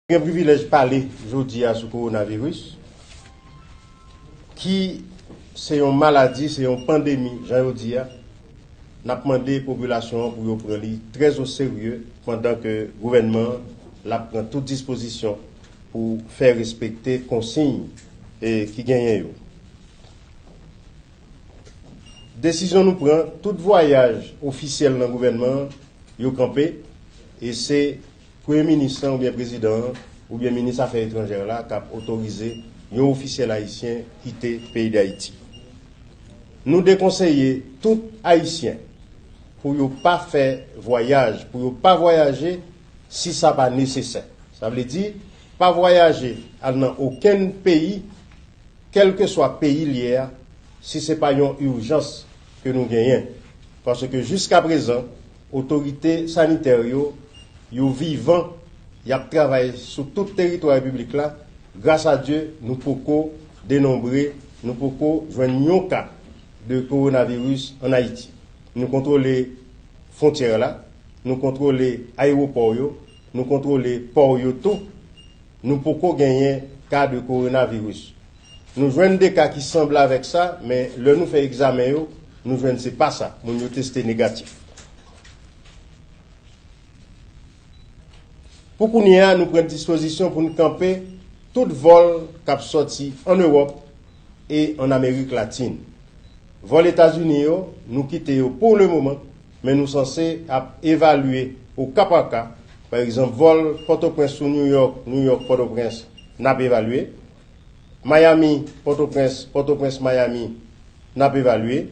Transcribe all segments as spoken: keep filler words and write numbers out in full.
Gen privilèj pale jodi a sou kowonaviris, ki se yon maladi, se yon pandemi, jan yo di a. N ap mande popilasyon an pou yo pran li trè o serye, pandan ke gouvènman an l ap pran tout dispozisyon pou fè respekte konsiy, e, ki genyen yo. Desizyon nou pran, tout vwayaj ofisyèl nan gouvènman an, yo kanpe, e se Premye Minis lan oubyen Prezidan an oubyen Minis Afè Etranjè la k ap otorize yon ofisyèl ayisyen kite peyi Dayiti. Nou dekonseye tout Ayisyen pou yo pa fè vwayaj, pou yo pa vwayaje si sa pa nesesè. Sa vle di, pa vwayaje al nan okenn peyi, kèlkeswa peyi l ye a, si se pa yon ijans ke nou genyen. Paske jiskaprezan, otorite sanitè yo, yo vivan, y ap travay sou tout teritwa repiblik la. Gras a Dye, nou poko denonbre, nou poko jwenn yon ka de kowonaviris ann Ayiti. Nou kontwole fwontyè la, nou kontwole ayewopò yo, nou kontwole pò yo tou. Nou poko genyen ka de kowonaviris. Nou jwenn de ka ki sanble avèk sa, men lè nou fè egzamen yo, nou jwenn se pa sa. Moun yo teste negatif. Pou kounye a, nou pran dispozisyon pou n kanpe tout vòl k ap sòti ann Ewòp e ann Amerik Latin. Vòl Etazini yo, nou kite yo pou le moman, men nou sanse ap evalye o ka pa ka. Pa egzanp, vòl Pòtoprens sou Nouyòk, Nouyòk Pòtoprens, n ap evalye. Miami Pòtoprens, Pòtoprens Miami, n ap evalye.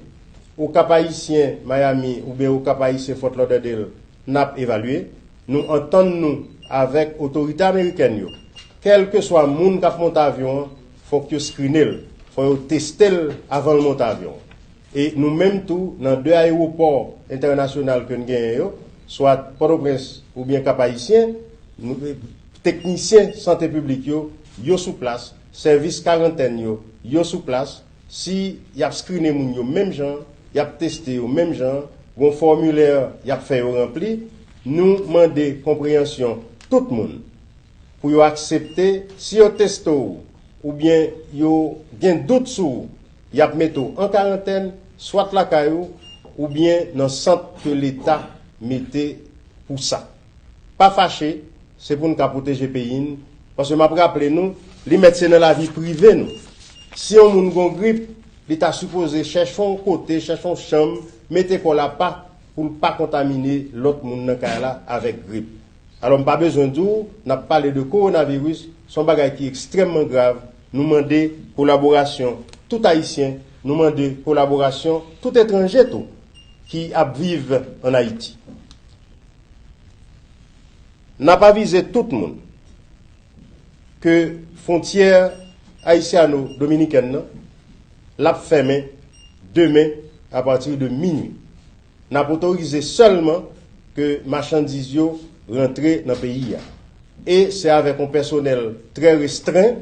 Okap Ayisyen Miami oubyen Okap Ayisyen Fort Lauderdale, n ap evalye. Nou antann nou avèk otorite amerikèn yo. Kèlkeswa moun k ap monte avyon an, fòk yo skrine l, fò yo teste l avan l monte avyon an. E nou menm tou, nan de ayewopò entènasyonal ke n genyen yo, swa Pòtoprens oubyen Kap Ayisyen, nou, teknisyen sante piblik yo, yo sou plas, sèvis karantèn yo, yo sou plas. Si y ap skrine moun yo menm jan, y ap teste yo menm jan, gon fòmilè y ap fè yo ranpli, nou mande konpreyansyon tout moun pou yo aksepte, si yo teste w oubyen yo gen dout sou ou, y ap mete w an karantèn, swat lakay ou, oubyen nan sant ke Leta mete pou sa. Pa fache, se pou n ka pwoteje peyi n, paske m ap raple nou, li mèt se nan lavi prive nou. Si yon moun gon grip, li ta sipoze chèche yon kote, chèche yon chanm, mete kò l apa pou l pa kontamine lòt moun nan kay la avèk grip. Alò, m pa bezwen di w, n ap pale de kowonaviris, se yon bagay ki ekstrèmman grav. Nou mande kolaborasyon tout Ayisyen, nou mande kolaborasyon tout etranje tou ki ap viv ann Ayiti. N ap avize tout moun ke fwontyè ayisyano-dominikèn nan, l ap fèmen demen apati de minui. N ap otorize sèlman ke machandiz yo rantre nan peyi a. E se avèk yon pèsonèl trè restren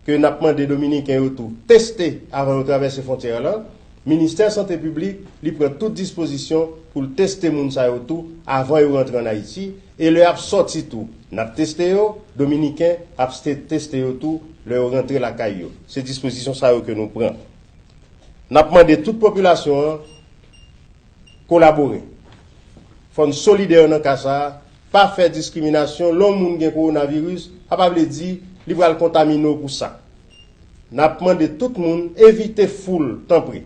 ke n ap mande Dominiken yo tou teste avan yo travèse fwontyè lan. Ministè Sante Piblik, li pran tout dispozisyon pou l teste moun sa yo tou avan yo rantre ann Ayiti. E lè y ap sòti tou, n ap teste yo, Dominiken ap ste-, teste yo tou lè yo rantre lakay yo. Se dispozisyon sa yo ke nou pran. N ap mande tout popilasyon an kolabore. Fò n solidè nan ka sa a, pa fè diskriminasyon. Lè yon moun gen kowonaviris, sa pa vle di li pral kontamine w pou sa. N ap mande tout moun evite foul, tanpri.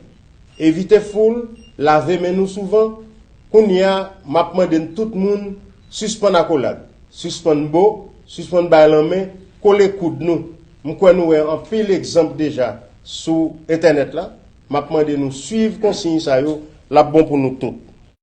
Evite foul, lave men nou souvan. Kounye a, m ap mande n tout moun sispann akolad, sispann bo, sispann bay lanmen, kole koud nou. M kwè nou wè anpil egzanp deja sou entènèt la. M ap mande nou swiv konsiy sa yo, l ap bon pou nou tout.